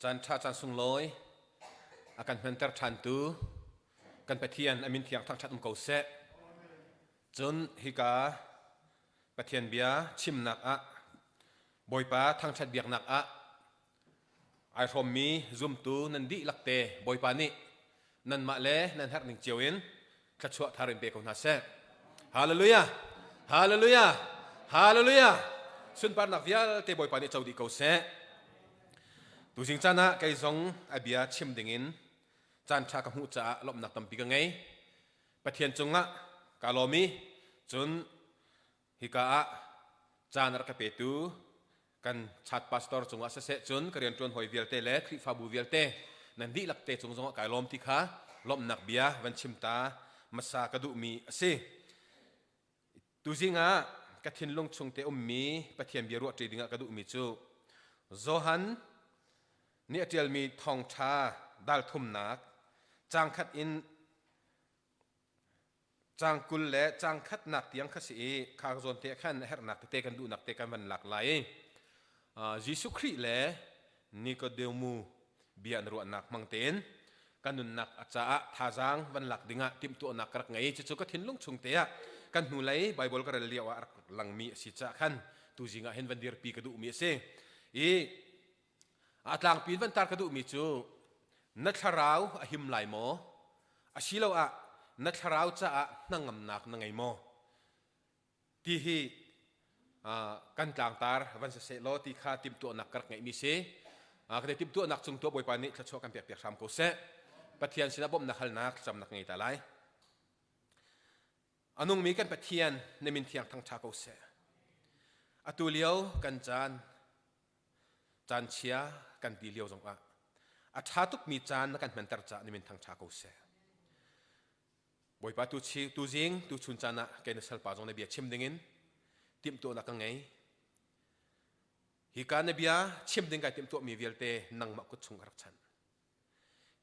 Caan ṭha caan sunglawi a kan hmanter ṭhantu kan Pathian a min thiang thangṭhat um ko seh. Cun hika Pathian bia chimnak ah Bawipa thangṭhat biaknak ah ai hrawmmi zumtu nan dihlak te Bawipa nih nanmah le nan herh ning cio in thluachuah thar in pe ko hna seh. Hallelujah! Hallelujah! Hallelujah! Sunparnak vialte Bawipa nih co dih ko seh. Tuzing caan ah kei zong a bia chim dingin caan ṭha ka hmuh caah lawmhnak tampi ka ngei. Pathian cungah kaa lawm i cun Hika ah caan a rak ka petu kan chat pastor cungah siseh cun ka rianṭuan hawi vialte le Khrihfabu vialte nan dihlak te cung zongah kai lawm ti kha lawmhnak bia van chim ta hmasa ka duhmi a si. Tuzing ah ka thinlung chung te ummi Pathian bia ruahṭi dingah ka duhmi cu Johan nih a ṭialmi thawngṭha dal thumnak caang khat in Caang 20 le caang khatnak tiang kha si i kha zawn te khan a herhnak tete kan duhnak te kan van lak lai i Jesuh Khrih le Nikodemu bia an ruahnak hmang tein kan nunnak a caah thazaang van lak dingah timhtuahnak ka rak ngei. Cucu ka thinlung chung te ah kan hnulei Bible ka rel lio ah a rak langmi a si caah khan tuzing ah hin van dirpi ka duhmi a si. I A tlangpi in van tar ka duhmi cu na thlarau a him lai maw? Asiloah na thlarau caah hnangamnak na ngei maw? Ti hi kan tlangtar van si seh law ti kha timhtuahnak ka rak ngeihmi si. Ka timhtuahnak cung tuah Bawipa nih thluachuah kan pekpiak hram ko seh. Pathian sinah bawmhnak halnak thlacamnak ngei ta lai. A nungmi kan Pathian na min thiang thangṭha ko seh. Atu lio kan caan Caan chia kan ti lio zongah a ṭha tukmi caan na kan hmanter caah na min thangṭha ko seh. Bawipa tu chi tuzing tuchun caan ah kei na salpa zong na bia chim dingin timhtuahnak ka ngei. Hika na bia chim ding kai timhtuahmi vialte nangmah kut chung ka rak chanh.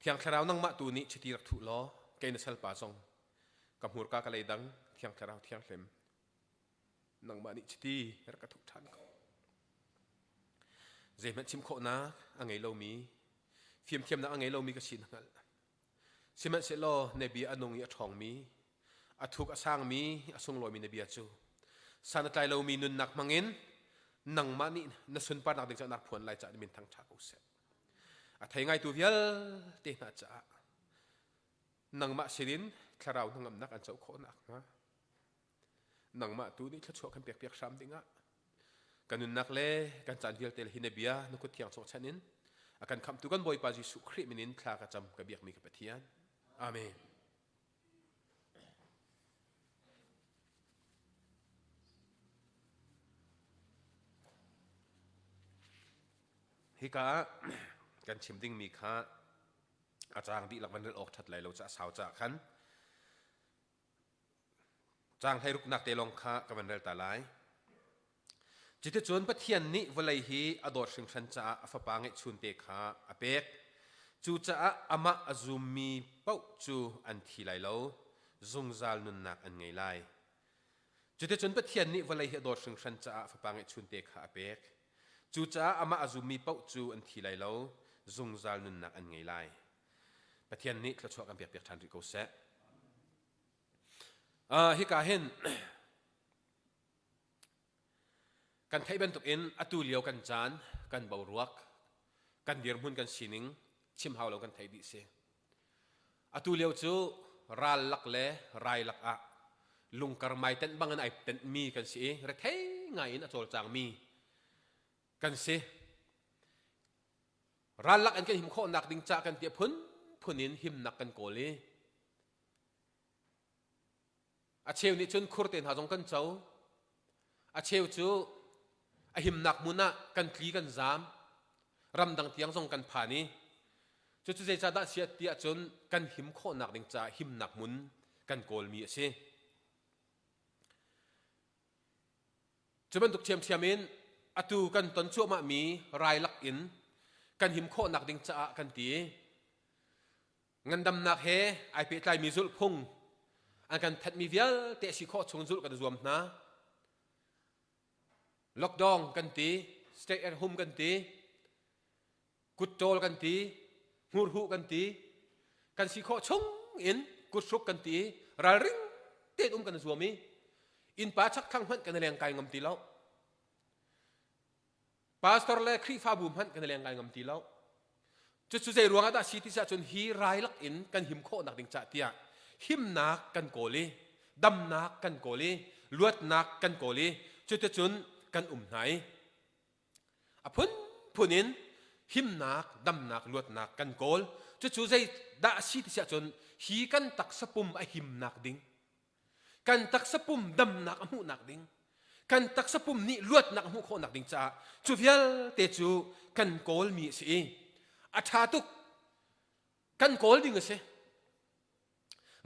Thiang Thlarau nangmah tu nih chiti rak thuh law kei na salpa zong ka hmurka ka leidang Thiang Thlarau thianghlim nangmah nih chiti rak ka thuh ṭhan ko. Zeihmanh chim khawhnak a ngei lomi, fimthiamnak a ngei lomi ka si na hngalh. Sihmanhsehlaw na bia a nung i a ṭhawngmi, a thuk a sangmi, a sunglawimi na bia cu san a tlai lomi nunnak hmangin nangmah nih na sunparnak ding caah na rak phuan lai caah na min thangṭha ko seh. A thei ngaitu vialte hna caah nangmah sinin thlarau hnangamnak an co khawh nakhnga nangmah tu nih thluachuah kan pekpiak hram dingah kan nunnak le kan caan vialte hi na bia na kut thiang chung chan in a kan khamhtu kan Bawipa Jesuh Khrih min in thla ka cam ka biakmi ka Pathian. Amen. Hika ah kan chim dingmi kha a caang dihlak van rel awk ṭhat lai lo ca sau caah khan Caang hleiruknak te lawng kha ka van rel ta lai. Cuticun Pathian nih vawlei hi a dawt hringhran caah a fapa ngeihchunte kha a pek. Cucaah amah a zummi paoh cu an thi lai lo, zungzal nunnak an ngei lai. Cuticun Pathian nih vawlei hi a dawt hringhran caah a fapa ngeihchunte kha a pek. Cucaah amah a zummi paoh cu an thi lai lo, zungzal nunnak an ngei lai. Pathian nih thluachuah kan pekpiak ṭhan rih ko seh. Uh, hika hin kan theih bantukin atu lio kan caan, kan boruak, kan dirhmun kan sining chim hau lo kan theih dih si. Atu lio cu ral lak le rai lak ah lungkar mai tenh bangin ai tenhmi kan si i rethei ngai in a cawlcangmi kan si. Ral lak in kan him khawhnak ding ca kan ti phun phun in himnak kan kawl i a cheu nih cun khur te hna zong kan co. A cheu cu a himnak hmun ah kan tli kan zaam. Ramdang tiang zong kan phan i cucu zeicahdah si ti ahcun kan him khawhnak ding caah himnak hmun kan kawlmi a si. Cu bantuk ṭhiamṭhiam in atu kan ton cuahmahmi rai lak in kan him khawhnak ding caah kan ti. Ngandamnak he ai pehtlaimi zulhphung an kan thanhmi vialte a si khawh chung zulh kan zuam hna. Lockdown kan ti, stay at home kan ti. Kutṭawl kan ti, hmurhuh kan ti, kan si khawh chung in kuthruk kan ti i ralring tein um kan zuam i innpa chakthlang hmanh kan i leng kai ngam ti lo. Pastor le Khrihfabu hmanh kan i leng kai ngam ti lo. Cucu zei ruangah dah si ti cun hi rai lak in kan him khawhnak ding cah tiah himnak kan kawl i damnak kan kawl i luatnak kan kawl i cuticun kan um hna i a phunphun in himnak damnak luatnak kan kawl. Cucu zei dah a si ti siah cun hi kan taksa pum a himnak ding kan taksa pum damnak a hmuhnak ding kan taksa pum nih luatnak a hmuh khawhnak ding caah cu vialte cu kan kawlmi a si i a ṭha tuk kan kawl ding a si.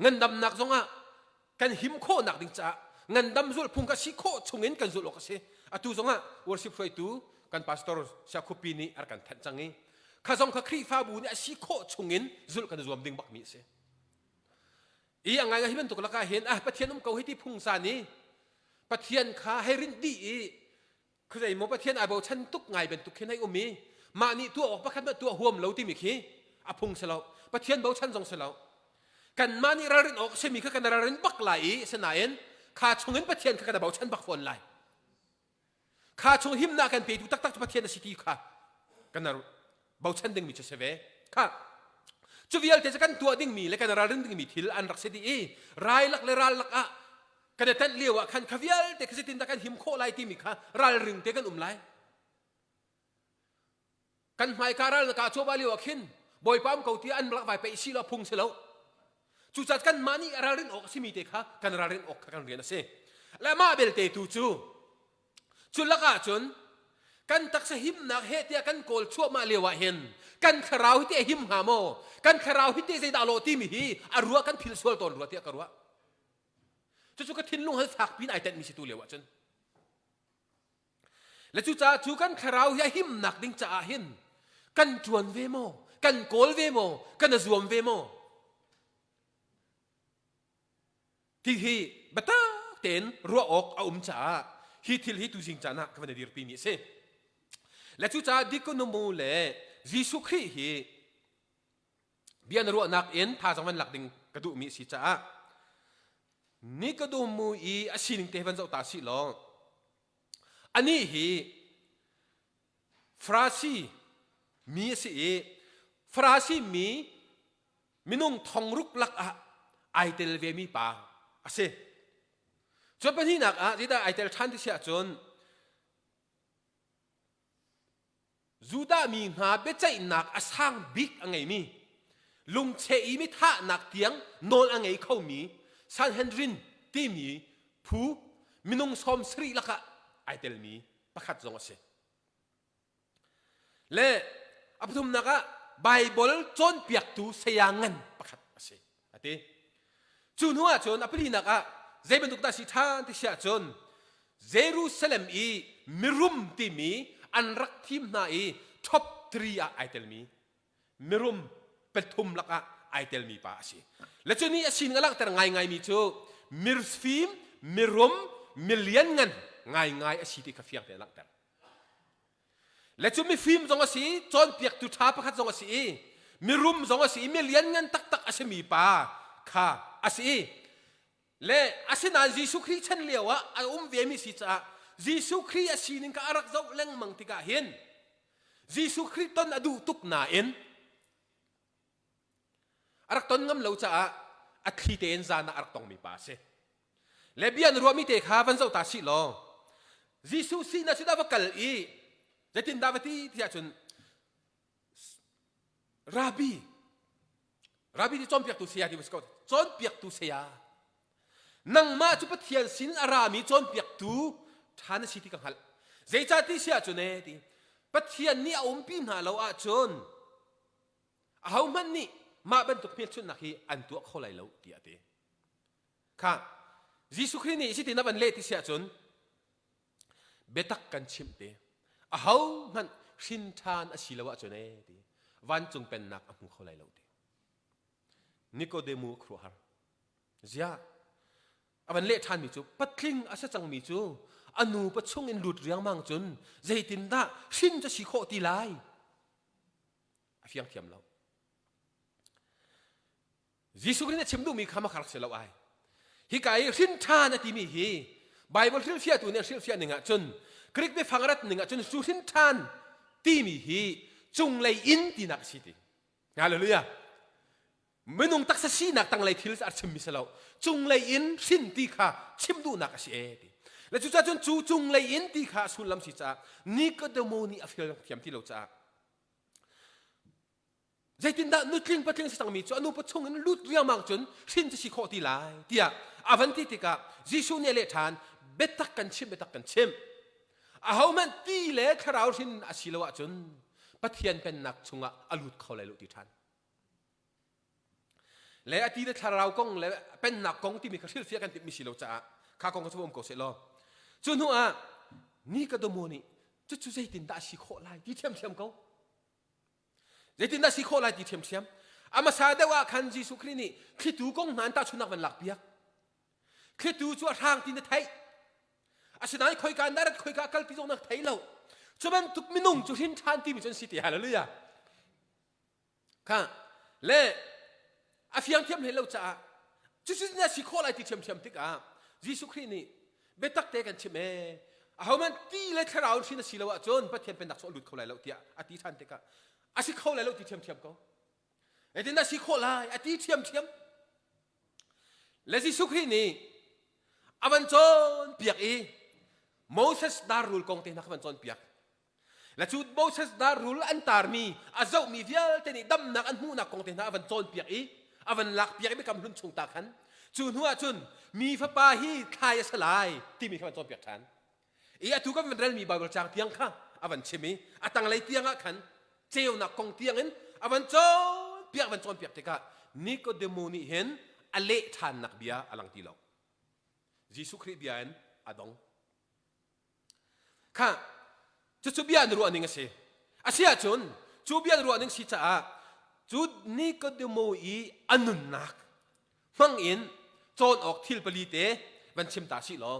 Ngandamnak zongah kan him khawhnak ding caah ngandam zulhphung kha si khawh chungin kan zulh awk a si. Atu zongah worship hruaitu kan pastor Siakhupi nih a rak kan thanh cang i kha zong kha Khrihfabu nih a si khawh chungin zulh kan zuam ding bakmi a si. I a ngai hi bantuk lakah hin ah Pathian um ko hi ti phungsan i Pathian kha hei rinh dih i khuazei maw Pathian ai bochan tuk ngai bantuk khin hei um i mah nih tuah awk pakhat mah tuah huam lo timi khi a phung si lo. Pathian bochan zong si lo. Kanmah nih ralrin awk simi kha kan ralrin bak lai i asinain kha chungin Pathian kha kan bochan bak fawn lai. Kha chung himnak kan petu taktak cu Pathian a si ti kha kan bochan dingmi cu si ve. Kha cu vialte cu kan tuah dingmi le kan ralrin dingmi thil an rak si dih i rai lak le ral lak ah kan i tanh lio ah khan kha vialte kha zeitin dah kan him khawh lai timi kha ralring te kan um lai. Kan hmaika ral na kah cuahmah lio ah khin Bawipa um ko tiah an rak vai peih si lo phung si lo. Cucaah kanmah nih ralrin awk a simi te kha kan ralrin awk kha kan rian a si. Le mah belte tu cu cu lakah cun kan taksa himnak he tiah kan kawl chuahmah lio ah hin kan thlarau hi teh him hnga maw kan thlarau hi teh zeidah lawh timi hi a ruah kan philh sual tawn rua tiah ka ruah. Cucu ka thinlung han fak pin ai tenhmi si tu lio ah cun. Le cucaah cu kan thlarau hi a himnak ding caah hin kan ṭuan ve maw? Kan kawl ve maw? Kan zuam ve maw? Ti hi biatak tein ruah awk a um caah hi thil hi tuzing caan ah ka van i dirpi mi a si. Le cucaah Dikonomu le Jesuh Khrih hi bia na ruahnak in thazaang van lak ding ka duhmi a si caah Nikodemu i a sining te van zoh ta sih law anih hi Farasi mi a si i Farasi mi minung thongruk lak ah ai tel ve mi pa a si. Cun pahnihnak ah zeidah ai tel ṭhan ti si ahcun Judah mi hna biaceihnak a sang bik a ngeimi, lungcheh i mithahnak tiang nawl a ngei khomi Sanhedrin timi phu minung sawm sarih lakah ai telmi pakhat zong a si. Le a pathumnak ah Baibal cawnpiaktu saya ngan pakhat a si a ti. Cu hnu ahcun a palinak ah zei bantuk dah si ṭhan ti si ahcun Jerusalem i mirum timi an rak thim hna i top 3 ah ai telmi mirum pathum lakah ai telmi pa a si. Le cu nih a sining a langhter ngaingaimi cu mirfim, mirum, milianngan ngaingai a si ti kha fiang tein a langhter. Le cu mifim zong a si, cawnpiaktu ṭha pakhat zong a si i mirum zong a si i milianngan taktak a simi pa kha a si i Le asinain Jesuh Khrih chan lio ah a um vemi si caah Jesuh Khrih a sining kha a rak zoh lengmang tikah hin Jesuh Khrih ton a duh tuk nain a rak ton ngam lo caah a thli tein zan ah a rak tongmi pa a si. Le bia na ruahmi te kha van zoh ta sih law Jesuh sinah cun a va kal i zeitindah va ti tiah cun Rabbi Rabbi nih cawnpiaktu saya ti si ko cawnpiaktu saya nangmah cu Pathian sin a rami cawnpiaktu ṭha na si ti ka hngalh zeicah ti si ahcun ee ti Pathian nih a umpi hna lo ahcun ahohmanh nih mah bantuk hmelchunhnak hi an tuah kho lai lo tiah a ti kha Jesuh Khrih nih cutin a van leh ti si ahcun biatak kan chimh te ahohmanh hrin ṭhan a si lo ahcun ee ti vancung pennak a hmu kho lai lo ti Nikodemu a khuaruahhar ziah a van leh ṭhanmi cu patling a si cangmi cu a nu pa chung in lut riangmang cun zeitindah hrin cu si khawh ti lai? fiang thiam lo. Jesuh Khrih nih a chim duhmi kha makha rak si lo ai. Hika i hrin ṭhan a timi hi Bible hrilhfiahtu nih a hrilhfiah ning ahcun Greek biafang rat ning ahcun cu hrin ṭhan timi hi cunglei in tinak a si ti. Hallelujah. Minung taksa sinak tanglei thil a chimmi si lo. Cunglei in hrin ti kha chim duhnak a si e ti. Le cucaah cun cu cunglei in ti kha a sullam si caah Nikodemo nih a fil thiam ti lo caah Zeitindah nutling patling si cangmi cu a nupa chung in lut riangmang cun hrin cu si khawh ti lai tiah a van ti tikah Jesuh nih a leh ṭhan biatak kan chimh biatak kan chimh ahohmanh ti le thlarau hrin a si lo ahcun Pathian pennak chungah a lut kho lai lo ti ṭhan le a ti le thlarau kong le pennak kong timi kha hrilhfiah kan timhmi si lo caah kha kong kha cu um ko seh law cu hnu ah Nikodemo nih cucu zeitindah a si khawh lai ti ṭhiamṭhiam ko Zeitindah si khawh lai ti ṭhiamṭhiam. A hmasa deuh ah khan Jesuh Khrih nih thlitu kong hna in tahchunhnak van lakpiak. Thlitu cu a hrang ti na theih. Asinain khoika in dah rat khoika kal ti zong na thei lo. Cu bantuk minung cu hrin ṭhan timi cu an si ti hallelujah. Kha le a fiang thiam hlei lo caah cucu na si khawh lai ti ṭhiamṭhiam tikah Jesuh Khrih nih biatak te kan chim ee ahohmanh ti le thlarau hrin a si lo ahcun Pathian pennak cu a lut kho lai lo tiah a ti ṭhan tikah a si kho lai lo ti ṭhiamṭhiam ko zeitin a si khawh lai a ti ṭhiamṭhiam le Jesuh Khrih nih a van cawnpiak i Moses dar rul kong te hna kha van cawnpiak Le cu Moses dar rul an tarmi a zohmi vialte nih damnak an hmuhnak kong te hna a van cawnpiak i a van lakpiak i biakam hlun chung ta khan cu hnu ah cun mi fapa hi thlai a si lai timi kha van cawnpiak ṭhan i atu kan van relmi Bible caang tiang kha a van chim i a tanglei tiang ah khan ceunak kong tiang in a van cawnpiak van cawnpiak tikah Nikodemo nih hin a leh ṭhannak bia a lang ti lo Jesuh Khrih bia in a dong Kha cucu bia an ruah ning a si. A si ahcun cu bia an ruah ning si caah cu Nikodemo i a nunnak hmang in cawn awk thil pali te van chim ta sih law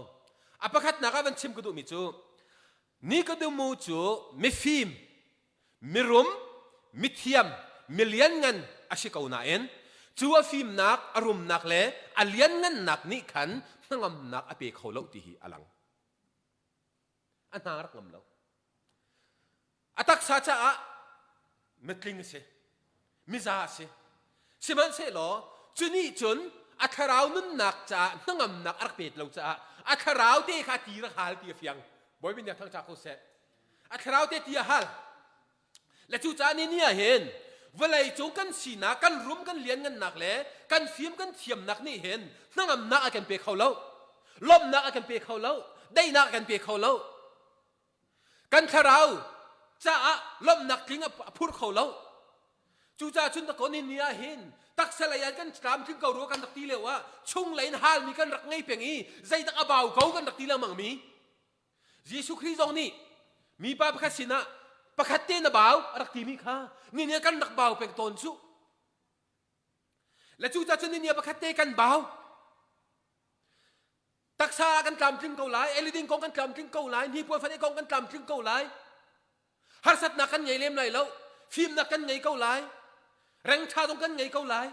a pakhatnak ah van chim ka duhmi cu Nikodemo cu mifim mirum mithiam milianngan a si ko nain cu a fimnak a rumnak le a lianngannak nih khan hnangamnak a pe kho lo ti hi a lang A hna rak ngam lo. A taksa caah mitling a si. Miza a si. Sihmanhsehlaw cu nih cun a thlarau nunnak caah hnangamnak a rak pet lo caah a thlarau te kha ti rak hal ti a fiang. Bawi min thang ko seh. A thlarau te ti a hal. Le cucaah ni ni ah hin vawlei cung kan sinak, kan rum, kan lianngannak le kan fim kan thiamnak nih hin hnangamnak a kan pe kho lo. Lawmhnak a kan pe kho lo. Daihnak a kan pe kho lo. Kan thlarau caah lawmhnak tling a phur kho lo. Cucaah cun dakaw ni ni ah hin taksa lei ah kan tlamtling ko rua kan rak ti lio ah chunglei in halmi kan rak ngei peng i zeidak a bau ko kan rak ti lengmang mi Jesuh Khrih zong nih mipa pakhat sinah pakhat te na bau a rak timi kha ni nih kan rak bau peng tawn cu. Le cucaah cun ni nih pakhat te kan bau. Taksa ah kan tlamtling ko lai, eliding kong kan tlamtling ko lai, hnipuan fan kong kan tlamtling ko lai. Harsatnak kan ngei lem lai lo, fimnak kan ngei ko lai, reng ṭha zong kan ngei ko lai.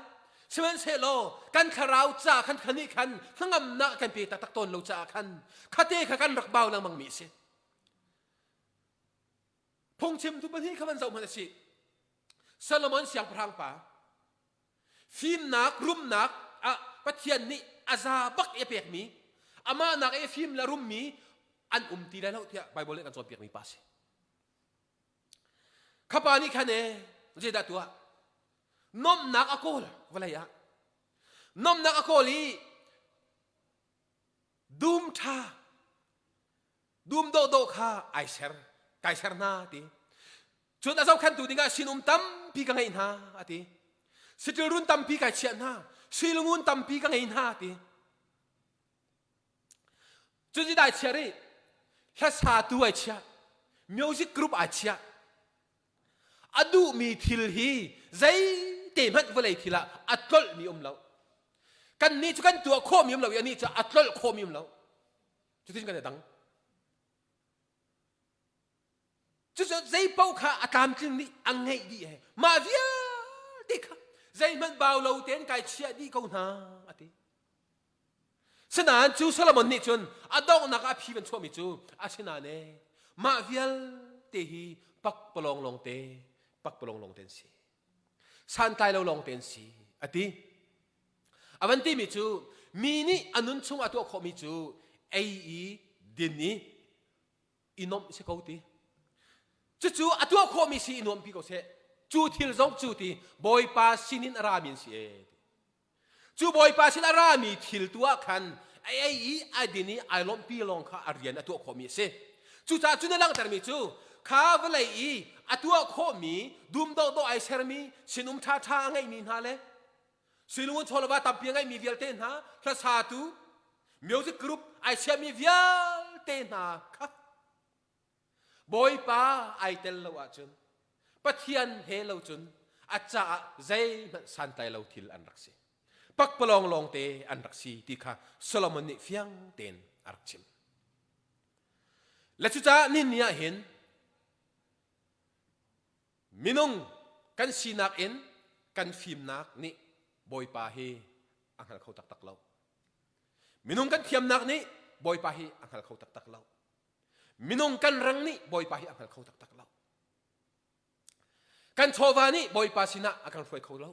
Sihmanhsehlaw kan thlarau ca khan khan nih khan hnangamnak kan pe taktak tawn lo caah khan khate kha kan rak bau lengmang mi a si. Phungchimtu pahnih kha van zoh hmanh a si. Solomon siangpahrang pa fimnak rumnak ah Pathian nih a za bak i a pekmi amah nak i fim le rummi an um ti lai lo tiah Bible nih kan cawnpiakmi pa si. Kha pa nih khan e zeidah tuah? Nomnak a kawl vawlei ah. Nomnak a kawl i dum ṭha dum dawhdawh kha ai ser kai ser hna ti. Cun a zohkhenhtu dingah sinum tampi ka ngeih hna a ti. Siṭil run tampi kai chiah hna, sui le ngun tampi ka ngei hna a ti. Cun zeidah ai chiah rih? Hlasatu ai chiah. Music group ai chiah. A duhmi thil hi zeite hmanh vawlei thil ah a tlolhmi um lo. Kannih cu kan tuah khawhmi um lo i anih cu a tlolh khawhmi um lo. Cutin kan i dang. Cucu zeipaoh kha a tlamtling nih a ngeih dih he mah vialte kha zeihmanh bau lo tein kai chiah dih ko hna a ti. Sinain cu Solomon nih cun a donghnak ah a phi van chuahmi cu asinain ee mah vialte hi pakpalawng lawngte pakpalawng lawngte an si. Santlai lo lawngte an si a ti. A van timi cu mi nih a nun chung a tuah khawhmi cu ei i din i i nuamh si ko ti. Cucu a tuah khawhmi si i nuampi ko seh. Cu thil zong cu ti Bawipa sinin a rami an si ee. Cu Bawipa sin a rami thil tu ah khan a ei i a din i ai lawmhpi lawng kha a rian a tuah khawhmi a si. Cucaah cu na langhtermi cu kha vawlei i a tuah khawhmi dum dawhdawh ai sermi sinum ṭhaṭha a ngeihmi hna le suilungun chawlava tampi a ngeihmi vialte hna hlasatu music group ai siami vialte hna kha Bawipa ai tel lo ahcun Pathian he lo cun a caah zeihmanh santlai lo thil an rak si. Pakpalawng lawngte an rak si ti kha Solomon nih fiang tein a rak chim. Le cucaah nin ni ah hin minung kan sinak in kan fimnak nih Bawipa hi a hngal kho taktak lo. Minung kan thiamnak nih Bawipa hi a hngal kho taktak lo. Minung kan rang nih Bawipa hi a hngal kho taktak lo. Kan chawva nih Bawipa sinah a kan hruai kho lo.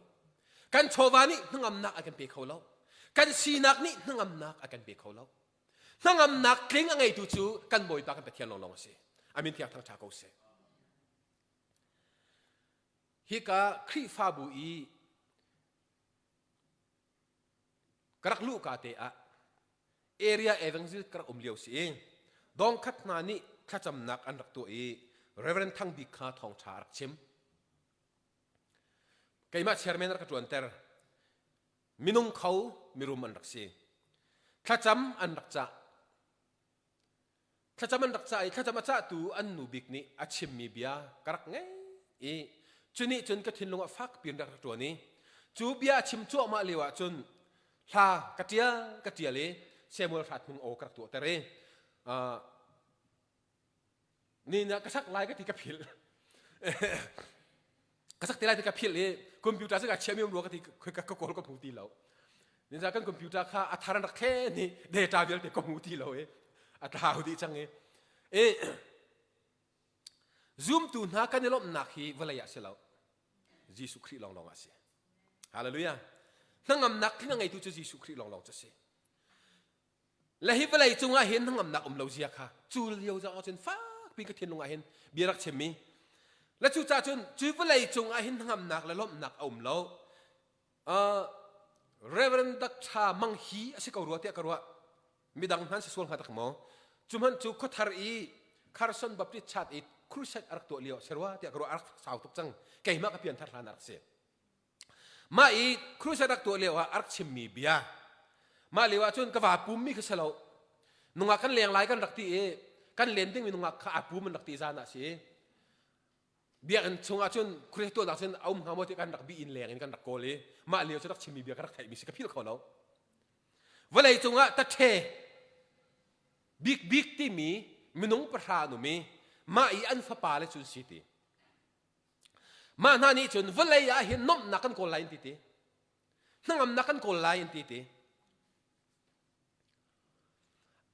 Kan chawva nih hnangamnak a kan pe kho lo. Kan sinak nih hnangamnak a kan pe kho lo. Hnangamnak tling a ngeitu cu kan Bawipa kan Pathian lawnglawng a si. Amin thiang thangṭha ko seh. Hika Khrihfabu i ka rak luhka te ah area evangel ka rak um lio si i dongkhat hna nih thlacamnak an rak tuah i Reverend Thang Bik kha thawngṭha a rak chim. Keimah chairman rak ka ṭuanter. Minung kho mirum an rak si. Thlacam an rak cah. Thlacam an rak cah i thlacam a cahtu an nu bik nih a chimmi bia ka rak ngei i cu nih cun ka thinlung ah fak piin rak rak ṭuan i cu bia a chim cuahmah lio ah cun hla ka ṭial ka ṭial i Samuel Hrat Hmung aw ka rak tuahter i ni na ka sak lai ka ti ka philh ka sak te lai ti ka philh i computer cu ka chiami um rua ka ti ka kawl ka hmu ti lo ninza kan computer kha a thar an rak thlen i data vialte ka hmu ti lo i a tlau dih cang i e zumtu hna kan i lawmhnak hi vawlei ah si lo Jesuh Khrih lawnglawng ah si hallelujah hnangamnak tling a ngeitu cu Jesuh Khrih lawnglawng cu si Le hi vawlei cungah hin hnangamnak um lo zia kha cu lio zong ah cun fakpi ka thinlung ah hin bia rak chimmi le cucaah cun cu vawlei cungah hin hnangamnak le lawmhnak a um lo uh, Reverend Dr. Mang Hi a si ko rua tiah ka ruah midang hman si sual hnga tak maw cu hmanh cu khuathar i Carson Baptist Church i crusade a rak tuah lio si rua tiah ka ruah a rak sau tuk cang keimah ka pian thar hlan a rak si Mah i crusade rak tuah lio ah a rak chimmi bia. Mah lio ah cun ka va pummi kha si lo. Nungak kan leng lai kan rak ti i kan len dingmi nungak kha aa pum an rak ti zan ah si. Biakinn chung ah cun crusade tuahnak cun a um hnga maw ti kan rak bi in leng in kan rak kawl i mah lio cu rak chimmi bia ka rak theihmi si ka philh kho lo. Vawlei cungah tathe bikbik timi minung pahra an um i mah i an fapa le cun si ti. Mah hna nih cun vawlei ah hin nuamhnak kan kawl lai an ti ti. Hnangamnak kan kawl lai an ti ti.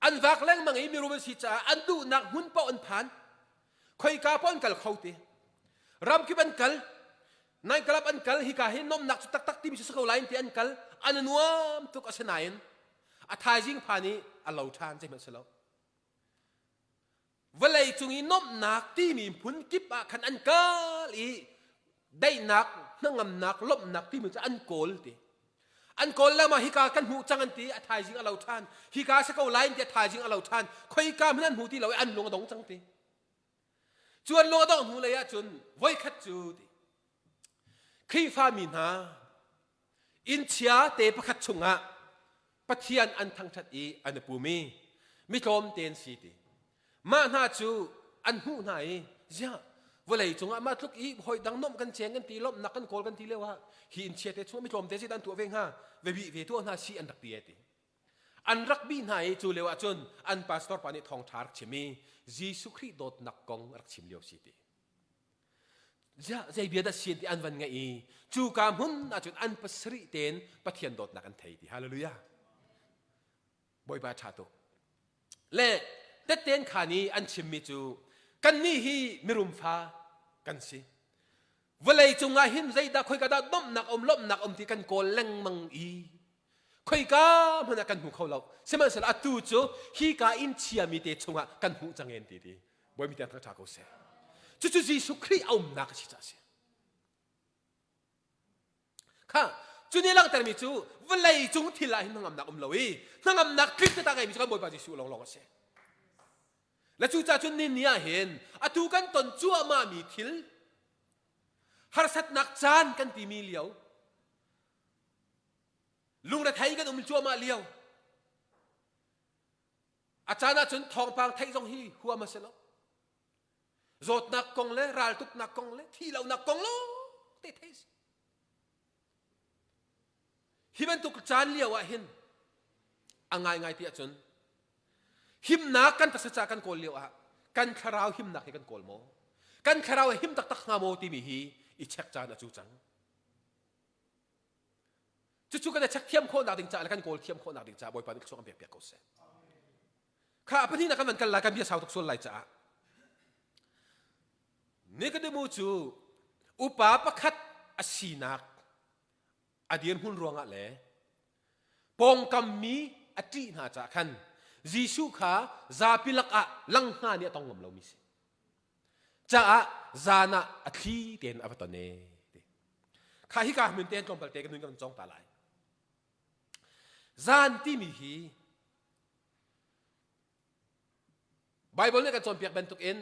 An vak lengmang i mirum an si caah an duhnak hmun paoh an phan. Khoika paoh an kal kho ti. Ramkip an kal. Nine club an kal hika hi nuamhnak cu taktak timi cu si ko lai an ti an kal. An i nuam tuk asinain a thaizing phan i a lo ṭhan zeihmanh si lo. Vawlei cung i nuamhnak timi hmun kip ah khan an kal i daihnak, hnangamnak, lawmhnak timi cu an kawl ti. An kawl lengmang hika kan hmuh cang an ti, a thaizing a lo ṭhan. Hika si ko lai an ti, a thaizing a lo ṭhan. Khoika hmanh an hmu ti lo i an lung a dong cang ti. Cu an lung a dongh hnu lei ah cun voikhat cu ti. Khrihfami hna Innchia te pakhat chungah Pathian an thangṭhat i an i pum i mi tlawmte an si ti. Mah hna cu an hmuh hna i ziah vawlei cungah mah tluk i hawi dang nuamh kan cheng kan ti lawmhnak kan kawl kan ti lio ah hi innchia te chungah mi tlawmte si an tuah ve hnga ve bih ve tuah hna si an rak ti e ti. An rak bih hna i cu lio ah cun an pastor pa nih thawngṭha rak chim i Jesuh Khrih dawtnak kong rak chim lio si ti. Ziah zei bia dah sian ti an van ngaih i cuka hmun ahcun an pasarih tein Pathian dawtnak an thei ti. Hallelujah. Bawipa ṭha tuk. Le tetten khan i an chimmi cu kannih hi mirum fa kan si. Vawlei cungah hin zeidah khoika dah nomhnak um lawmhnak um ti kan kawl lengmang i khoika hmanh ah kan hmu kho lo. Sihmanhsehlaw atu cu hika inn chiami te chungah kan hmuh cang en ti ti. Bawipa tiang thangṭha ko seh. Cucu Jesuh Khrih a umnak a si caah a si. Kha cu nih langhtermi cu vawlei cung thil ah hin hnangamnak um lo i hnangamnak tling taktak ngeimi cu kan Bawipa Jesuh lawnglawng a si. Le cucaah cun ni ni ah hin atu kan ton cuahmahmi thil harsatnak caan kan timi lio lungrethei kan um cuahmah lio a caan ah cun thawngpang theih zong hi huam a si lo. Zawtnak kong le raltuknak kong le thihlohnak kong lawng te thei si. Hi bantuk caan lio ah hin a ngaingai ti ahcun himnak kan taksa ca kan kawl lio ah kan thlarau himnak hi kan kawl maw? Kan thlarau a him taktak hnga maw timi hi i check caan a cu cang. Cucu kan i check thiam khawhnak ding caah le kan kawl thiam khawhnak ding caah Bawipa nih thluachuah kan pek piak ko seh. Kha a pahnihnak kan van kal lai kan bia sau tuk sual lai caah Nikodemu cu upa pakhat a sinak a dirhmun ruangah le pawngkam mi a ṭih hna caah khan Jesuh kha zapi lakah lang hna nih a tong ngam lomi si. Caah zan ah a thli tein a va ton e. Kha hika hmun tein tlawmpal te kan nun kan cawng ta lai. Zan timi hi Baibal nih kan cawnpiak bantukin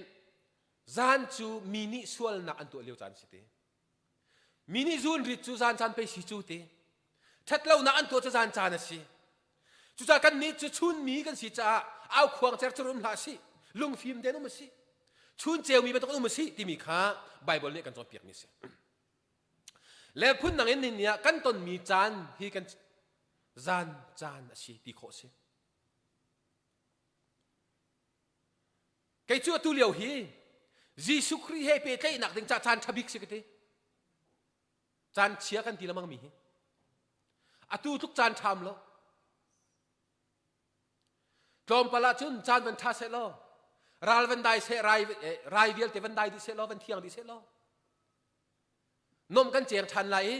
zan cu mi nih sualnak an tuah lio caan si ti. Mi nih zun rit cu zan caan pei si cu ti. Ṭhatlonak an tuah cu zan caan a si. Cucaah kannih cu chun mi kan si caah aukhuang cercur um hlah sih, lungfim tein um a si. Chun ceumi bantuk um a si timi kha Baibal nih kan cawnpiakmi a si. Le phundang in ni ah kan tonmi caan hi kan zan caan a si ti khawh a si. Kei cu atu lio hi Jesuh Khrih he pehtlaihnak ding caah caan ṭha bik si ka ti. Caan chia kan ti lemang mi hi. Atu tluk caan ṭham lo. Tlawmpal ah cun caan van ṭha seh law, ral van dai seh, rai, eh, rai vialte van dai dih seh law, van thiang dih seh law, nom kan ceng ṭhan lai i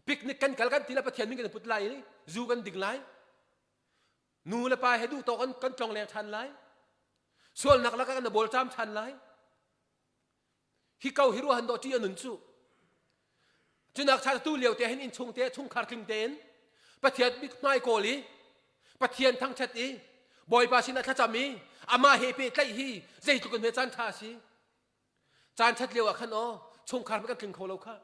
picnic kan kal kan ti le Pathian min kan put lai i zu kan ding lai nu le pa he duh tawk kan kan tlong leng ṭhan lai sualnak lakah kan bawl cam ṭhan lai hi ko hi ruahan dawh ṭih a nun cu cunak cha tu lio te hin innchung te chungkhar tling tein Pathian mit hmai kawl i Pathian thangṭhat i Bawipa sinah thlacam i amah he pehtlaih hi zeitluk in hme caan ṭha a si Caan ṭhat lio ah khan aw chungkhar kan tling kho lo kha.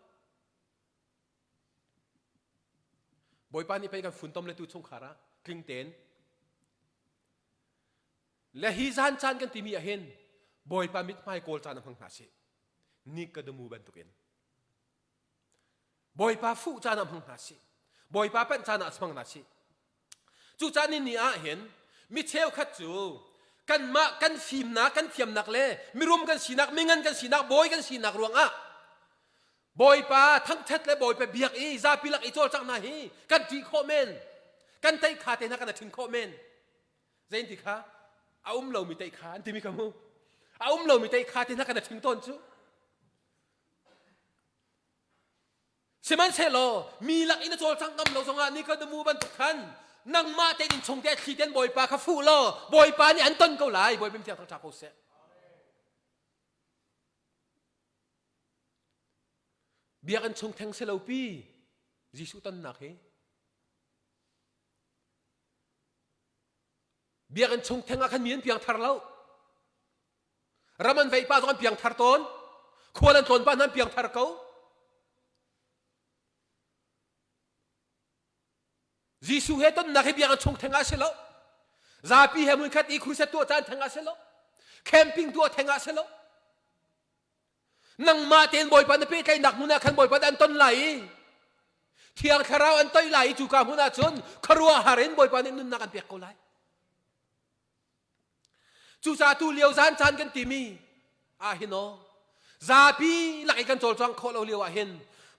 Bawipa nih pei kan funtom le tu chungkhar ah tling tein le hi zan caan kan timi ah hin Bawipa mithmai kawl caan a hmang hna sih. Ni ka dumu bantukin. Bawipa fuh caan ah hmang hna sih. Bawipa panh caan ah hmang hna sih. Cucaah ni ni ah hin mi cheukhat cu kanmah kan fimnak, kan thiamnak le mirum kan sinak, mingan kan sinak, bawi kan sinak ruangah Bawipa thangṭhat le Bawipa biak i zapi lak i cawlcangh hna hi kan ṭih khawh men. Kan teih kha te hna kan ṭhin khawh men. Zein ti kha a um lomi teih kha an timi kha mu. A um lomi teih kha te hna kan ṭhing tawn cu. Sihmanhsehlaw mi lak in a cawlcang ngam lo zongah Nikodemu bantuk khan nangmah tein innchung te thli ten Bawipa kha fuh law Bawipa nih an ton ko lai Bawipa thiang thangṭha ko seh. Biakinn chung theng si lo pi Jesuh tonnak hi Biakinn chung theng ah khan mi an piang thar lo. Ram an veih pa zong an piangthar tawn. Khual an tlawn pa hna an piangthar ko. Jesuh he tonnak hi biakinn chung theng ah si lo. Zapi he hmunkhat i crusade tuah caan theng ah si lo. Camping tuah theng ah si lo. Nangmah tein Bawipa na pehtlaihnak hmun ah khan Bawipa an ton lai i Thiang Thlarau an toih lai i cuka hmun ah cun khuaruahhar in Bawipa nih nunnak an pek ko lai. Cucaah tu lio zan caan kan timi ah hin aw. Zapi lak i kan cawlcang khawh lo lio ah hin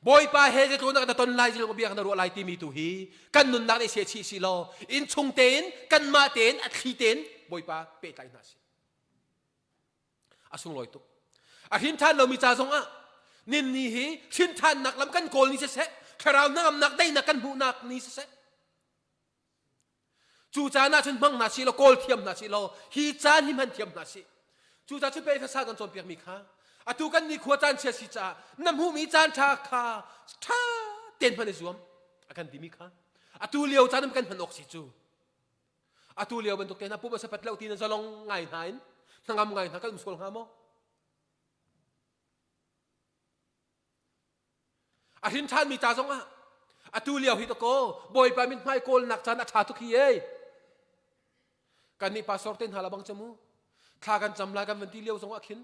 Bawipa he zeitluk na ton lai zeitluk bia na ruah lai timi tu hi kan nunnak nih sia chih si law innchung tein kanmah tein a thli tein Bawipa pehtlai hna si. A sunglawi tuk. A hrin ṭhan lomi ca zongah ninni hi hrin ṭhannak lam kan kawl ni siseh, thlarau hnangamnak daihnak kan hmuhnak ni siseh, Cu caan ah cun hmang hna sih law kawl thiam hna sih law hi caan hi hman thiam hna sih. Cu ca cu pei fasa kan cawnpiakmi kha atu kan ni khua caan chia si caah na hmuhmi caan ṭha kha ṭha tein hman i zuam a kan timi kha atu lio caan kan hman awk si cu atu lio bantuk te hna pum a sapat lo ti na zalong ngai hna in hnangam ngai hna kan um sual hnga maw A hrin ṭhanmi ca zongah atu lio hi dakaw Bawipa mithmai kawlnak caan a ṭha tuk hi ei. Kannih pastor te hna la bang camu thla kan cam lai kan van ti lio zongah khin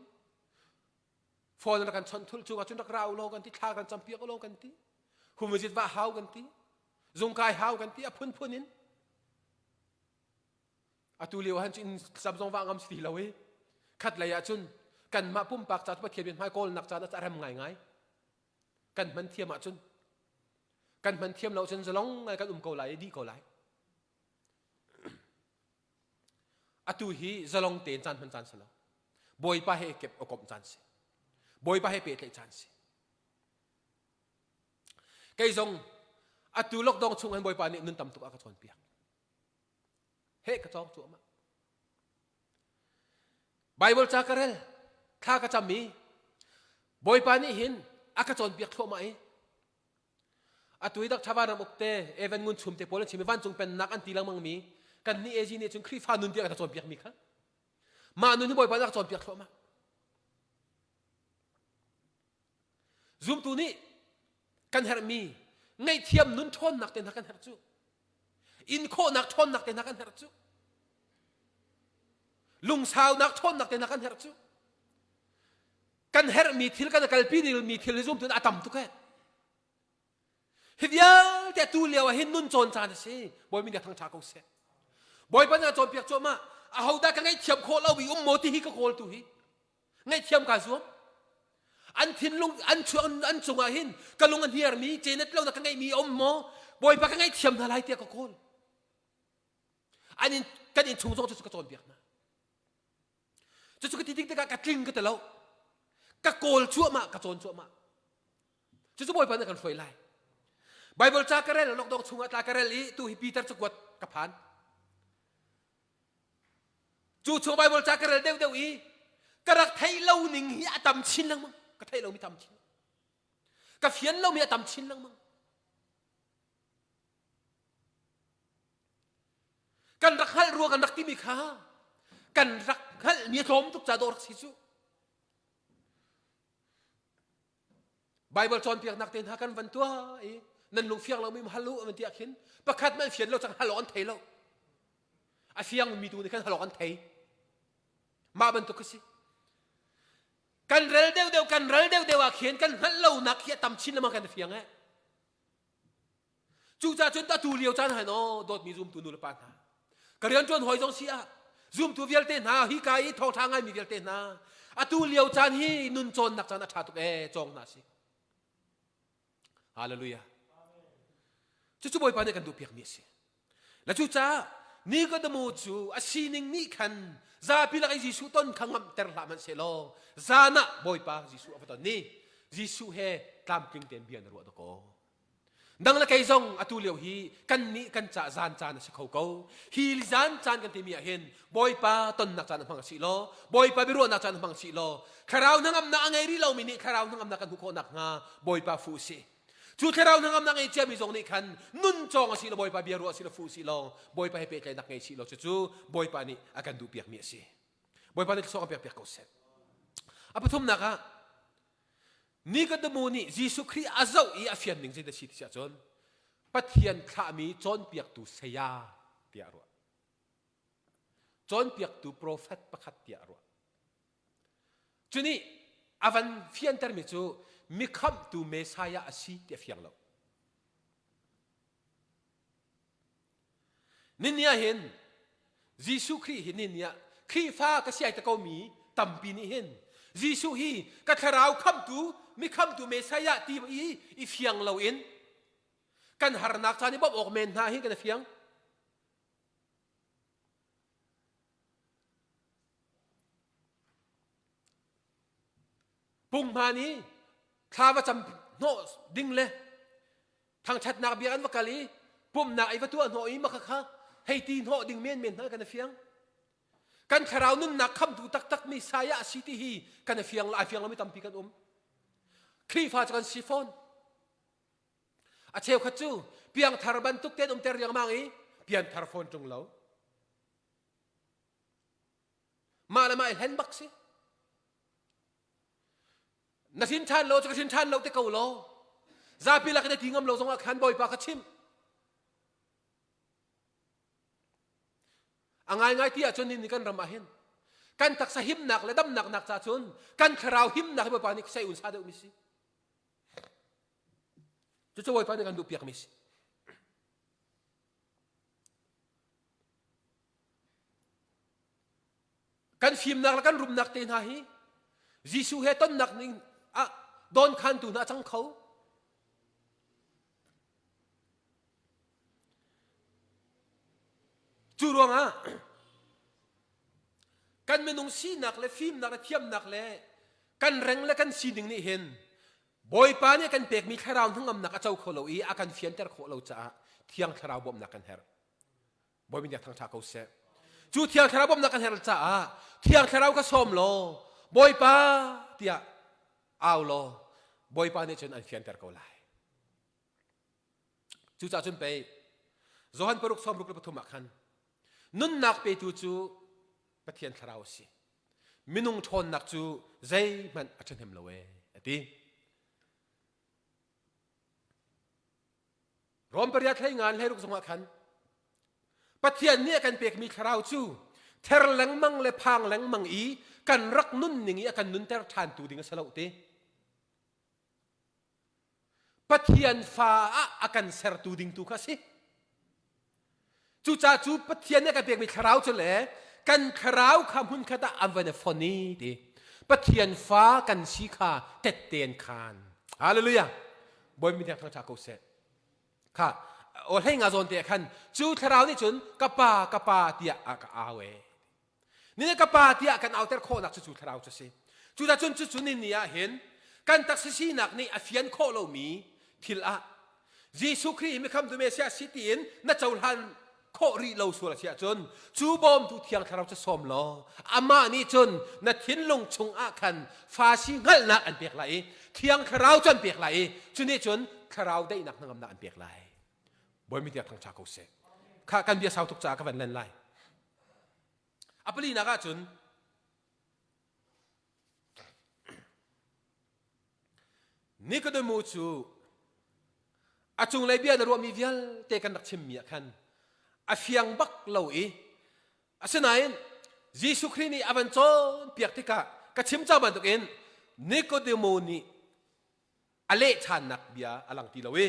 phone rak kan chawnh thul cu cun rak ra u law kan ti thla kan cam piak u law kan ti humizit va hau kan ti zungkai hau kan ti a phunphun in Atu lio han cu inn sam zong va ngam si ti lo i khat lei ah cun kanmah pumpak ca cu Pathian min hmai kawlnak caan ah a rem ngaingai. Kan hman thiam ahcun kan hman thiam lo cun zalong ngai kan um ko lai i dih ko lai. Atu hi zalong tein caan hman caan si lo. Bawipa he kep a komh caan si. Bawipa he pehtlaih caan si. Kei zong atu lockdown chung hin Bawipa nih nun tam tuk a ka cawnpiak. Heh ka cawng cuahmah. Bible ca ka rel, thla ka cam i Bawipa nih hin a ka cawnpiak thluahmah i atu i dak ṭha ram uk te Evan Ngun Chum te pawl an chim i vancung pennak an ti lengmang mi kan nih AG nih cun Khrihfa nun tiah ka cawnpiak mi kha mah nun hi Bawipa nih a ka cawnpiak thluahmah. Zumtu nih kan herhmi ngaihthiam nun ṭhawnnak te hna kan herh cu. In khawhnak ṭhawnnak te hna kan herh cu. Lungsaunak ṭhawnnak te hna kan herh cu. Kan herhmi thil kan kalpi mi thil hi zumtu a tam tuk eh. Hi vialte tu lio ah hin nun cawn caan a si. Bawi min thang ṭha ko seh. Bawipa nih a cawnpiak cuahmah. Ahodah ka ngaihthiam khawh lo i um maw ti hi ka kawl tu hi. Ngaihthiam kaa zuam. An thinlung an chuang an cungah hin ka lung a hniarmi cenet lo na ka ngeihmi a um maw? Bawipa ka ngaihthiam hna lai tiah ka kawl. An in kan inn chung zong cu ka cawnpiak hna. Cucu ka ti tik tikah ka tling ka ti lo. Ka kawl cuahmah, ka cawn cuahmah. Cucu Bawipa nih kan hruai lai. Bible ca ka rel, lockdown chungah tla ka rel i tu hi Peter cakuat ka phan. Cu chung Bible ca ka rel deuhdeuh i ka rak theih lo ning hi a tam chin lengmang. Ka theih lomi tam chin. Ka fian lomi a tam chin lengmang. Kan rak hngalh rua kan rak timi kha kan rak hngalhmi a tlawm tuk ca dawh rak si cu. Bible cawnpiaknak te hna kan van tuah i nan lung fiang lomi hal u an ti ah khin pakhat man fian lo cang hal awk an thei lo. A fiang mi tu nih khan hal awk an thei. Mah bantuk ka si. Kan rel deuhdeuh kan rel deuhdeuh ah khin kan hngalh lonak hi a tam chin lengmang kan fiang eh. Cucaah cun atu lio caan han aw dawtmi zumtu nu le pa hna ka rianṭuan hawi zong si ah zumtu vialte hna hika i thawngṭha ngaimi vialte hna atu lio caan hi nun cawnnak caan a ṭha tuk ee cawng hna si Hallelujah cucu Bawipa nih kan duhpiakmi a si le cucaah Nikodemo cu a sining nih khan zapi lak i Jesuh ton kha ngamhter hlah hmanh sehlaw zan ah Bawipa Jesuh a va ton ni Jesuh he tlamtling tein bia na ruah dakaw Nang le kei zong atu lio hi kan nih kan cah zan caan a si kho ko. Hi zan caan kan timi ah hin Bawipa tonnak caan a hmang si law, Bawipa biaruahnak caan a hmang si law, thlarau hnangamnak a ngei rih lomi nih thlarau hnangamnak kan hmuh khawh nakhnga Bawipa fuh si. Cu thlarau hnangamnak ngei ciami zong nih khan nun cawng a si law Bawipa bia ruah si law fuh si law, Bawipa he pehtlaihnak ngei si law cucu Bawipa nih a kan duhpiakmi a si. Bawipa nih thluachuah kan pekpiak ko seh. A pathumnak ah Nikodemu nih Jesuh Khrih a zoh i a fian ning zeidah si ti ahcun Pathian thlahmi cawnpiaktu saya tiah a ruah. Cawnpiaktu profet pakhat tiah a ruah. Cu nih a van fiantermi cu mikhamhtu Messiah a si ti a fiang lo. Nini ah hin Jesuh Khrih hi nini ah Khrihfa ka siai te komi tampi nih hin Jesuh hi ka thlarau khamtu mi khamtu Messiah ti i i fiang loin kan harnak caan i bawmh awk men hna hi kan i fiang. Punghman i thla va cam hnawh ding le thangṭhatnak bia an va kal i pumhnak i va tuah hnawh i maka kha hei ti hnawh ding menmen hna kan i fiang. Kan thlarau nunnak khamtu taktak mi saya a si ti hi kan i fiang ai fiang lomi tampi kan um. Khrihfa cu kan si fawn. A cheukhat cu piangthar bantuk tein umter riangmang i pianthar fawn ṭung lo. Mah le mah i hlen bak si. Na hrin ṭhan lo cu ka hrin ṭhan lo te ko law. Zapi lak in na ti ngam lo zongah khan Bawipa kha chim. A ngaingai ti ahcun ni kan ram ah hin kan taksa himnak le damnak nak ca cun kan thlarau himnak hi Bawipa nih sei un sa deuhmi si. Cucu Bawipa nih kan duhpiakmi si. Kan fimnak le kan rumnak te hna hi Jesuh he tonnak ning ah dawnkhantu hna a cang kho. Cu ruangah kan minung sinak le fimnak le thiamnak le kan reng le kan sining nih hin Bawipa nih kan pekmi thlarau hnangamnak a co kho lo i a kan fianter khawh lo caah Thiang Thlarau bawmhnak kan herh. Bawi min thangṭha ko seh. Cu Thiang Thlarau bawmhnak kan herh caah Thiang Thlarau ka sawm law Bawipa tiah au law Bawipa nih cun an fianter ko lai. Cucaah cun pei Johan paruk sawm ruk le pathum ah khan nunnak petu cu Pathian Thlarau a si. Minung ṭhawnnak cu zeihmanh a ṭhahnem lo ee a ti. Rom pariat hlei ngan hlei ruk zongah khan Pathian nih a kan pekmi thlarau cu ther lengmang le phang lengmang i kan rak nunning i a kan nunter ṭhantu ding a si lo ti. Pathian fa ah a kan sertu ding tu kha a si. Cucaah cu Pathian nih a kan pekmi thlarau cu le kan thlarau kha hmunkhat ah an van i fon i ti. Pathian fa kan si kha tette an khan. Hallelujah. Bawi min thangṭha ko seh. Kha o hlei nga zawn te khan cu thlarau nih cun ka pa ka pa tiah a ka au e. Ni ka pa tiah kan auter khawhnak cu cu thlarau cu a si. Cucah cun cucu ni ni ah hin kan taksa sinak nih a fian khawh lomi thil ah Jesuh Khrih hi mikhamtu Messiah si tiin na cohlan khawh rih lo sual a si ahcun cu bawmtu thiang thlarau cu sawm law amah nih cun na thinlung chung ah khan fa si hngalhnak an pek lai i thiang thlarau cu an pek lai i cu nih cun thlarau daihnak hnangamnak an pek lai. Bawi mi tiang thangṭha ko seh. Kha kan bia sau tuk caah ka van len lai. A palinak ahcun Nikodemu cu a cunglei bia na ruahmi vialte kan rak chimmi ah khan a fiang bak lo i asinain Jesuh Khrih nih a van cawnpiak tikah ka chim cang bantukin Nikodemu nih a leh ṭhannak bia a lang ti lo i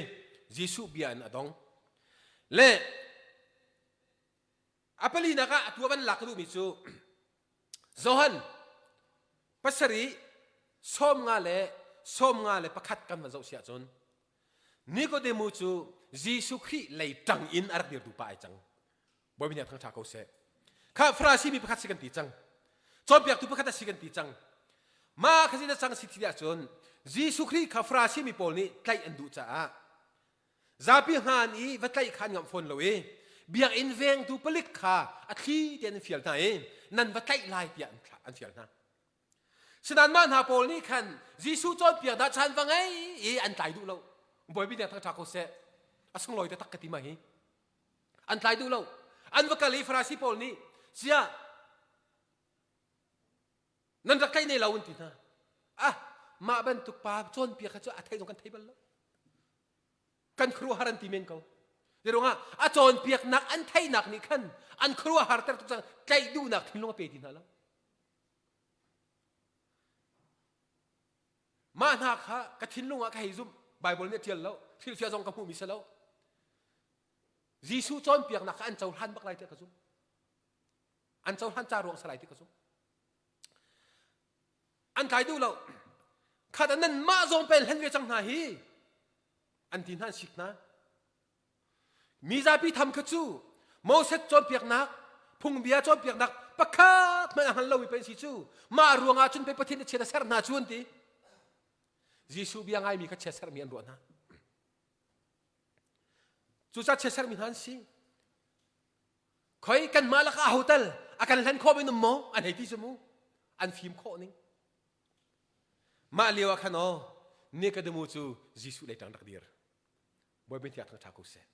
Jesuh bia in a dong. Le A palinak ah atu a van lak ka duhmi cu Johan pasarih 50 le 51 kan van zoh si ahcun Nikodemu cu Jesuh Khrih lei ṭang in a rak dirtu pa ai cang. Bawi nih thangṭha ko seh. Kha Farasi mi pakhat si kan ti cang. Cawnpiaktu pakhat a si kan ti cang. Mah kha si cang si ti ahcun Jesuh Khrih kha Farasi mi pawl nih tlaih an duh caah Zapi hngan i va tlaih kha an ngamh fawn lo i biakinn vengtu palik kha a thli tein an fial hna i nan va tlaih lai tiah an fial hna. Sinain mah hna pawl nih khan Jesuh cawnpiak dah caan va ngei i an tlai duh lo. Bawipi nih thangṭha ko seh. A sunglawi taktak ka ti ma hi. An tlai duh lo. An va kal i Farasi pawl nih siah nan rak tlaih ne lo an ti hna. Ah mah bantuk pa cawnpiak kha cu a theih zong kan thei bal lo. Kan khuaruahhar an ti men ko. Zeiruangah a cawnpiaknak an theihnak nih khan an khuaruahhar ter tuk cang tlaih duhnak thinlung a pe ti hna lo. Mah hna kha ka thinlung ah ka hei zumh. Bible nih a ṭial lo. Hrilhfiah zong ka hmuhmi si lo. Jesuh cawnpiaknak kha an cohlan bak lai tiah ka zumh. An cohlan ca ruang si lai ti ka zumh. An tlai duh lo. Khat nan mah zong pen hlen ve cang hna hi. An ti hna an sik hna. Mi zapi tham kha cu Moses cawnpiaknak, phungbia cawnpiaknak pakhat hmanh a hngal lomi pen si cu mah ruangah cun pei Pathian nih chiat a serh hna cu an ti. Jesuh bia ngaimi kha chiat serhmi an ruah hna. Cucaah chiat serhmi hna an si. Khoi kanmah lakah aho tal a kan hlen khawh men um maw? An hei ti cu mu. An fim khawh ning. Mah lio ah khan aw Nikodemu cu Jesuh lei ṭang rak dir. Bawipa thiang thangṭha ko seh.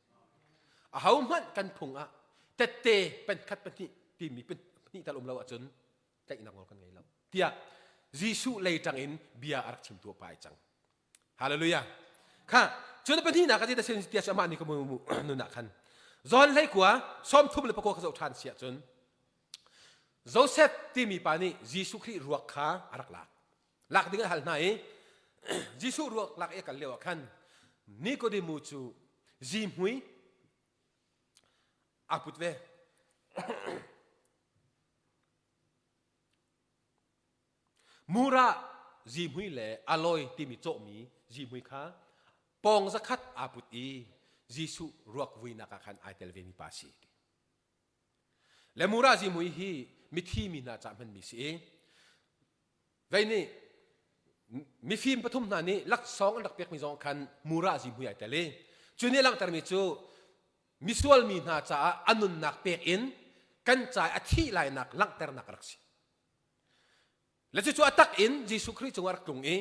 Aho hmanh kan phung ah tette penkhat pahnih timi pahnih tal um lo ahcun tlaihnak nawl kan ngei lo tiah Jesuh lei ṭang in bia a rak chimtu pa ai cang. Hallelujah. Kha cun pahnihnak ka ti tiah cu amah nih ka mu nun ah khan John hlei kua 34 ka zoh ṭhan si ahcun Joseph timi pa nih Jesuh Khrih ruak kha a rak lak. Lak ding a hal hna i Jesuh ruak lak i a kal lio ah khan Nikodemu cu zihmui aa put ve. Mura zihmui le aloi timi cawhmi zihmui kha pawng zakhat aa put i Jesuh ruak vuinak ah khan ai tel vemi pa si. Le mura zihmui hi mithi mi hna ca hmanmi si i vei nih mifim pathum hna nih laksawng an rak pekmi zong khan mura zihmui ai tel i cu nih a langhtermi cu misual mi hna caah a nunnak pek in kan ca a thih lainak langhternak a rak si. Le cucu a tak in Jesuh Khrih cungah rak tlung i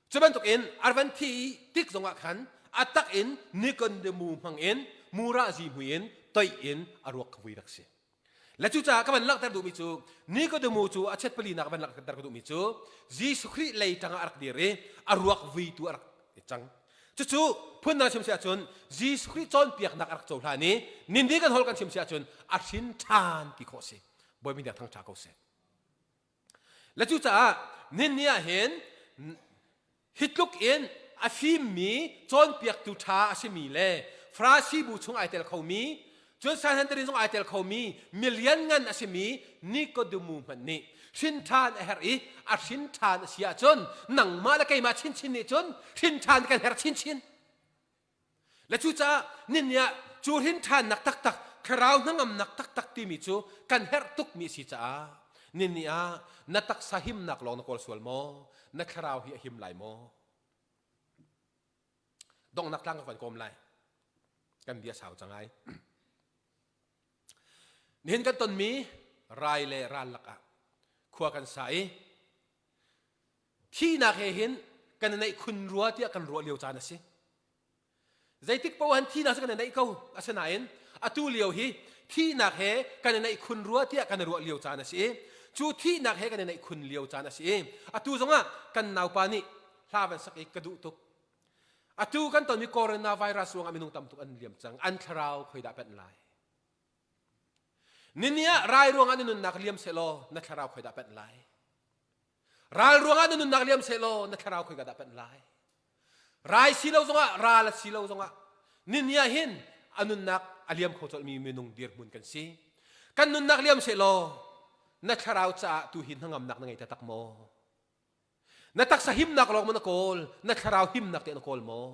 cu bantukin a van thi i tik zongah khan a tak in Nikodemu hmang in mura zihmui in toih in a ruak kha vui rak si. Le cucaah ka van langhter duhmi cu Nikodemu cu a chet palinak van langhter ka duhmi cu Jesuh Khrih lei tangah a rak dir i a ruak vuitu a rak cang. Cucu phundang chim si ahcun Jesuh Khrih cawnpiaknak a rak cohlan i nindi kan holh kan chim si ahcun a hrin ṭhan ti khawh si. Bawi min thang ṭha ko seh. Le cucaah ninni ah hin hi tluk in a fimmi cawnpiaktu ṭha a simi le Farasi bu chung ai tel khomi cun Sanhedrin zong ai tel khomi milian ngan a simi Nikodemu hmanh nih hrin ṭhan a herh i a hrin ṭhan a si ahcun nangmah le keimah chinchin nih cun hrin ṭhan kan herh chinchin. Le cucaah ninni ah cu hrin ṭhannak taktak thlarau hnangamnak taktak timi cu kan herh tukmi a si caah ninni ah na taksa himnak lawng na kawl sual maw? Na thlarau hi a him lai maw? Donghnak tlang ka van kawm lai. Kan bia sau cang ai. Nihin kan tonmi rai le ral lakah khua kan sa i Thihnak he hin kan i naih khun rua tiah kan ruah lio caan a si. Zeitik paoh han thihnak cu kan i naih ko. Asinain atu lio hi thihnak he kan i naih khun rua tiah kan i ruah lio caan a si i cu thihnak he kan i naih khun lio caan a si i atu zongah kan naupa nih hla van sak i ka duh tuk. Atu kan tonmi coronavirus ruangah minung tam tuk an liam cang. An thlarau khoi dah panh lai? Nini ah rai ruangah na nunnak liam sehlaw na thlarau khoi dah panh lai? Ral ruangah na nunnak liam sehlaw na thlarau khoi ka dah panh lai? Rai si lo zongah ral a si lo zongah nini ah hin a nunnak a liam kho colhmi minung dirhmun kan si. Kan nunnak liam sehlaw na thlarau caah tu hi hnangamnak na ngei taktak maw? Na taksa himnak lawng maw na kawl? Na thlarau himnak teh na kawl maw?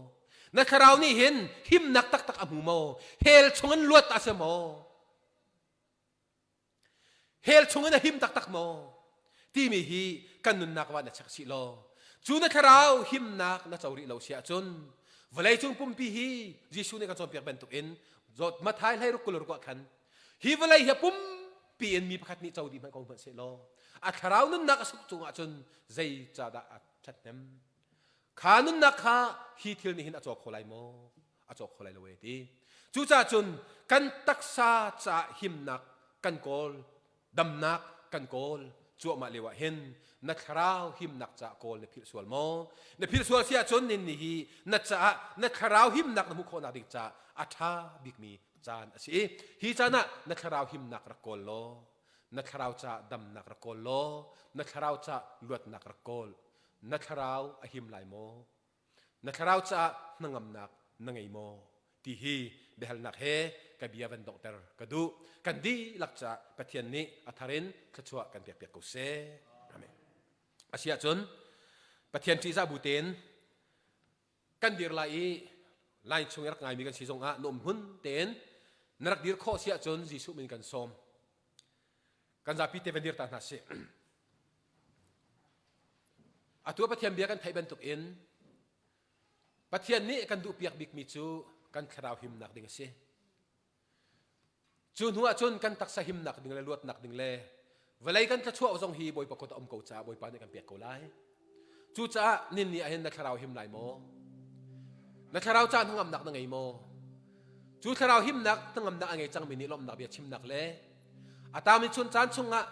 Na thlarau nih hin himnak taktak a hmu maw? Hell chungin luat a si maw? Hell chungin a him taktak maw? Timi hi kan nunnak va na check sih law cu na thlarau himnak na co rih lo si ahcun vawleicung pumpi hi Jesuh nih kan cawnpiak bantukin Matthai hlei ruk kul ruk ah khan hi vawlei hi pumpi in mi pakhat nih co dih hmanh ko hmanh seh law a thlarau nunnak a suk cungah cun zei ca dah a ṭhathnem Kha nunnak kha hi thil nih hin a caw kho lai maw? A caw kho lai lo e ti. Cucaah cun kan taksa caah himnak kan kawl, damnak kan kawl cuahmah lio ah hin na thlarau himnak caah kawl na philh sual maw? Na philh sual si ahcun nin ni hi na caah na thlarau himnak na hmuh khawhnak ding caah a ṭha bikmi caan a si i hi caan ah na thlarau himnak rak kawl law na thlarau caah damnak rak kawl law na thlarau caah luatnak rak kawl Na thlarau a him lai maw? Na thlarau caah hnangamnak na ngei maw? Ti hi biahalnak he ka bia van donghter ka duh. Kan dihlak caah Pathian nih a thar in thluachuah kan pekpiak ko seh. Amen. Asiahcun Pathian ṭihzah bu tein kan dir lai i line chung i rak ngaimi kan si zongah na um hmun tein na rak dir khawh si ahcun Jesuh min kan sawm. Kan zapi te van dir ta hna sih. Atu Pathian bia kan theih bantuk in Pathian nih kan duhpiak bikmi cu kan thlarau himnak ding a si. Cu hnu ah cun kan taksa himnak ding le luatnak ding le vawlei kan thluachuah zong hi Bawipa kut a um ko caah Bawipa nih kan pek ko lai. Cucaah nin ni ah hin na thlarau him lai maw? Na thlarau ca hnangamnak na ngei maw? Cu thlarau himnak hnangamnak a ngei cangmi nih lawmhnak bia chimnak le a tami chun caan chungah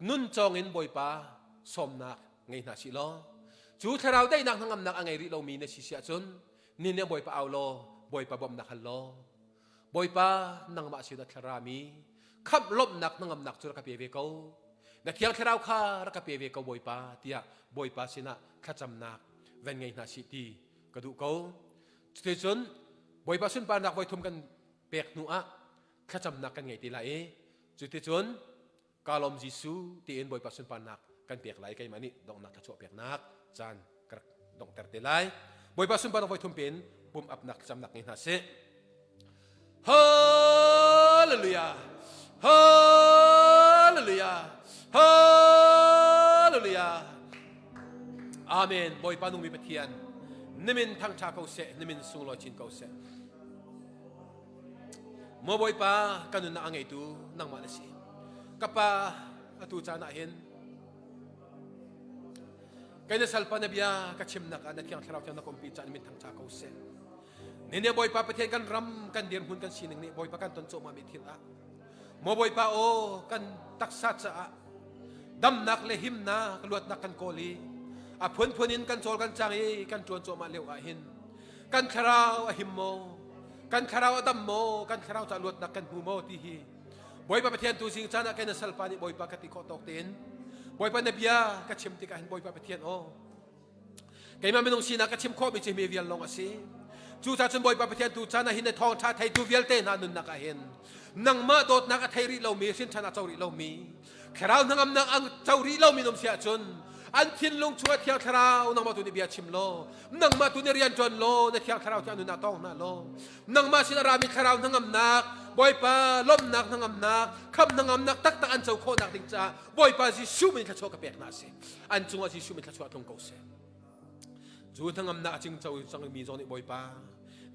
nun cawng in Bawipa sawmnak ngei hna sih law cu thlarau daihnak hnangamnak a ngei rih lomi na si si ahcun ni nih Bawipa au law Bawipa bawmhnak hal law Bawipa nangmah sin a thlarami khamh lawmhnak hnangamnak cu rak ka pe ve ko na thiang thlarau kha rak ka pe ve ko Bawipa tiah Bawipa sinah thlacamnak van ngei hna sih ti ka duh ko cuticun Bawipa sunparnak voithum kan pek hnu ah thlacamnak kan ngei te lai i cuticun Ka lawm Jesuh tiin Bawipa sunparnak kan pek lai keimah nih donghnak thluachuah peknak caan ka rak donghter te lai. Bawipa sunparnak voi thum pen pum apnak thlacamnak ngei hna sih. Hallelujah! Hallelujah! Hallelujah! Amen. Bawipa nungmi Pathian, nimin thangtha ko seh, nimin sunglawi chin ko seh. Maw Bawipa, ka nunnak a ngeitu nangmah na si. Ka pa, atu caan ah hin kei na salpa na bia ka chimnak ah na thiang thlarau thiang na kompi caan min thangcha ko seh. Nene Bawipa Pathian kan ram kan dirhmun kan sining nih Bawipa kan ton cawhmah mi thil ah Maw Bawipa aw kan taksa caah damnak le himnak luatnak kan kawl i a phunphun in kan cawl kan cang i kan ṭuan cuahmah lio ah hin kan thlarau a him maw kan thlarau a dam maw kan thlarau ca luatnak kan hmu maw ti hi Bawipa Pathian tu zing caan ah kei na salpa nih Bawipa ka ti khawh tawk tein Bawipa na bia ka chim tikah hin Bawipa Pathian aw keimah minung sinak ka chim khawhmi cu mi vial lawng a si cucaah cun Bawipa Pathian tu caan ah hin na thawngṭha theitu vialte hna nunnak ah hin nangmah dawtnak a thei rih lomi hrinṭhan a co rih lomi thlarau hnangamnak an co rih lomi nom si ahcun an thinlung chungah thiang thlarau nangmah tu nih bia chim law nangmah tu nih rian ṭuan law na thiang thlarau cu an nunah tawng hna law nangmah sin a rami thlarau hnangamnak Bawipa lawmhnak hnangamnak kham hnangamnak taktak an co khawhnak ding caah Bawipa Jesuh min thluachuah ka pek hna a si an cungah Jesuh min thluachuah tlung ko seh cu hnangamnak a cing co cangmi zong nih Bawipa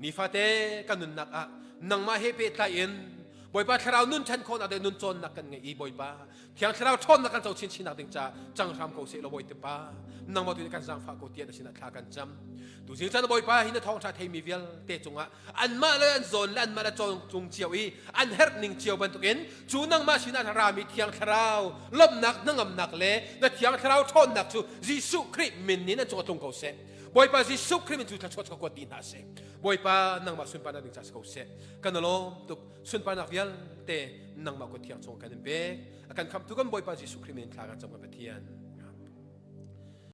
nifate kan nunnak ah nangmah he pehtlai in Bawipa thlarau nun ṭhan khawhnak le nun cawnnak kan ngeih i Bawipa thiang thlarau ṭhawnnak kan co chinchinnak ding caah cang hram ko seh law Bawipa pa nangmah tu nih kan zaangfah ko tiah na sinah thla kan cam tuzing caan Bawipa hi na thawngṭha theimi vialte cungah anmah le an zawn le anmah le cawng cung cio i an herh ning cio bantukin cu nangmah sinah rami thiang thlarau lawmhnak hnangamnak le na thiang thlarau ṭhawnnak cu Jesuh Khrih min in an cung a tlung ko seh Bawipa Jesuh Khrih min cu thluachuah cu ka kuat dih hna seh Bawipa nangmah sunparnak ding ca si ko seh kan lawm tuk sunparnak vialte nangmah kut thiang chung kan in pek a kan khamtu kan Bawipa Jesuh Khrih min thla kan cam kan Pathian.